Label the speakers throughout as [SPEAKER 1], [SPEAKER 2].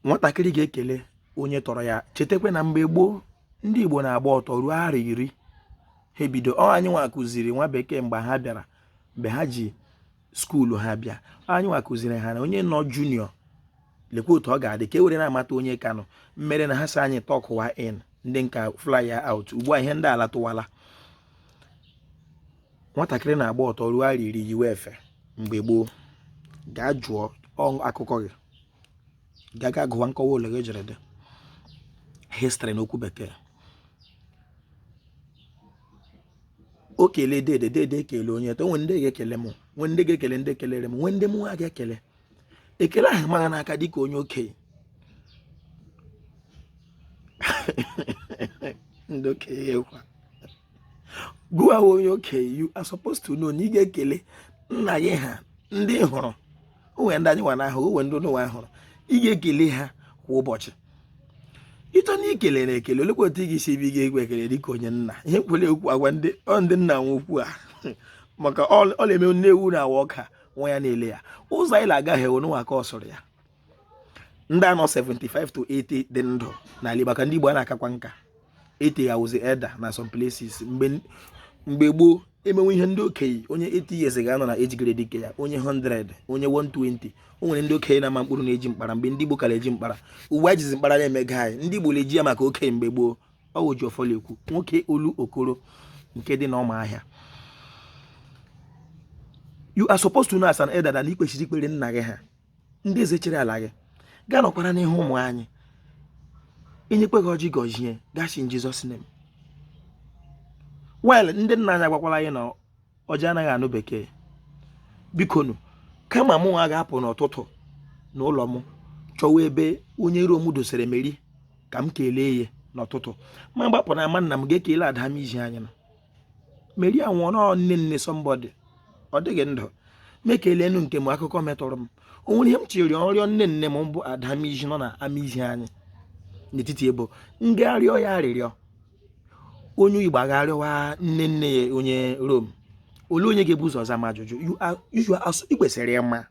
[SPEAKER 1] Nwatakịrị ga-ekele onye tọrọ ya. Chetakwa na mgbe gboo, ndị Igbo na-agba ọtọ ruo arọ 10 ha ebido. Ọ anyị nwa kụziri nwa bekee mgbe ha bịara, mgbe ha ji school ha bịa, anyị nwa kụziri ha na onye nọ junior, lekwa otu ọ ga-adị ka e were na-amata onye kanụ mmere na ha sị anyị tuck wa in, ndị nka fly ya out. Ugbu a ihe ndị ala tụwala. Nwatakịrị na-agba ọtọ ruo arọ 10 yiwe efe mgbe gboo. Gaa jụọ akụkọ gị, gaa gaa gụwa nkọwa ole gị jere dị history n'okwu bekee. O kelee dede, dede ekele onye o nwee ndị ga-ekele m, nwee ndị ga-ekele ndị kelere m, nwee ndị mụ nwa ga-ekele. Ekele ahụ mara n'aka dịka onye okenye. Ndị okenye kwa gụwa onye okenye, you are supposed to know na ị ga-ekele nna gị ha ndị hụrụ onwe ndị anyị nwa na-ahụ, onwe ndị ụwa hụrụ, ị ga-ekele ha kwa ụbọchị. Ịchọ na ikele na ekele, olekwa otu ị ga-esi ebe ị ga-ekwe ekele dịka onye nna? Ihe nkwele okwu agwa ndị ọ ndị nna nwe okwu a, maka ọ na-eme nne ewu na-awa ọka, nwa ya na-ele ya ụzọ anyị na-agaghị ewu n'ụwa ka ọ sụrụ ya. Ndị anọ 75 to 80 dị ndụ n'ala Igbo, maka ndị Igbo a na-akakwa nka 80 ya wụzi elder na some places. Mgbe gboo, emenwe ihe ndị okenye, onye 80 years ga-anọ na age grade nke ya, onye 100, onye 120. O nwere ndị okenye na-ama mkpụrụ na-eji mkpara mgbe ndị Igbo kara eji mkpara. Ugbu a jizi mkpara na-emega anyị. Ndị Igbo na-eji ya maka okenye mgbe gboo. Ọ wụ Ojiọfọ ekwu nwoke olu okoro nke dị n'Ụmụahịa. You are supposed to know as an elder that na ị kwesịrị ikpere nna gị ha, ndị eze chịrị ala gị, gaa nọkwara n'ihu ụmụ anyị enyekwe gị ọjị gọzie gashi in Jesus name. Well, ndị nna anyị agwakwala anyị na ọjị anaghị anụ bekee. Bikonu, kama mụ nwa ga-apụ n'ụtụtụ n'ụlọ m chọwa ebe onye iro m dosere meri ka m kelee ya n'ụtụtụ, ma gbapụ na ama nna m ga-ekele ada m iji anyị nọ meri anwụọ nọ nne nne somebody, ọ dịghị ndụ m ekelenu nke m. Akụkọ metụrụ m, o nwere ihe m chịrị ọrịọ nne nne m bụ Adamiji nọ na Amizi anyị n'etiti ebo m ga-arịọ ya arịrịọ. Onye Igbo aga-arịọwa nne nne ya onye Rom, ole onye ga-ebu ụzọ za m ajụjụ? Ị kwesịrị ịma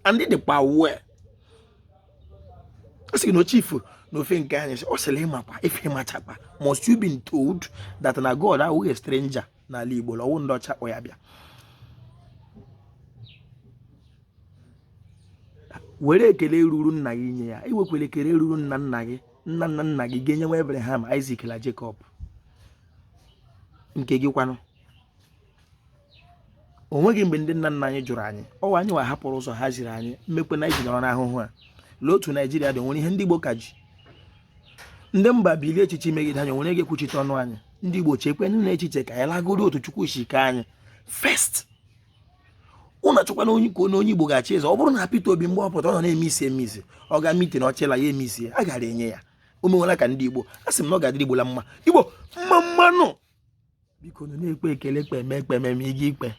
[SPEAKER 1] and dịkwa wee ọ sị na chief n'ofe nke anyị ọ sịrị ịmakwa ife ịmachakwa. Must you been told that na God awụghị stranger n'ala Igbo, ọwụ ndị ọcha kpọ ya bịa were ekele ruru nna gị nye ya. Iwekwere ekele ruru nna nna gị, nna nna nna gị ga-enye nwa Abraham, Isaac na Jacob nke gị kwanụ. O nweghị mgbe ndị nna nna anyị jụrụ anyị. Ọwa anyị wa hapụrụ ụzọ ha ziri anyị mmekwe na iji nọrọ n'ahụhụ a. Lee otu Naijiria dị, nwere ihe ndị Igbo ka ji ndị mba bilie echiche megide anyị, nwere ga-ekwuchite ọnụ anyị. Ndị Igbo, chekwenụ na echiche ka anyị lagoro otu Chukwu si kee anyị first. Ụnụ achọkwana onye ka onye Igbo ga-achị eze. Ọ bụrụ na Peter Obi mgbe ọ pụta ọ nọ na-eme isi eme isi, ọ ga meeting ọchịla ya eme isi, a gara enye ya. O menwela ka ndị Igbo a sị m na ọ ga-adịrị Igbo la mma. Igbo mma mmanụ, biko nụ na-ekpe ekele, ekpe eme ekpe ememe ịga ikpe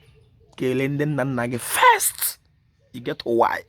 [SPEAKER 1] kelee ndị nna nna gị first. You get why?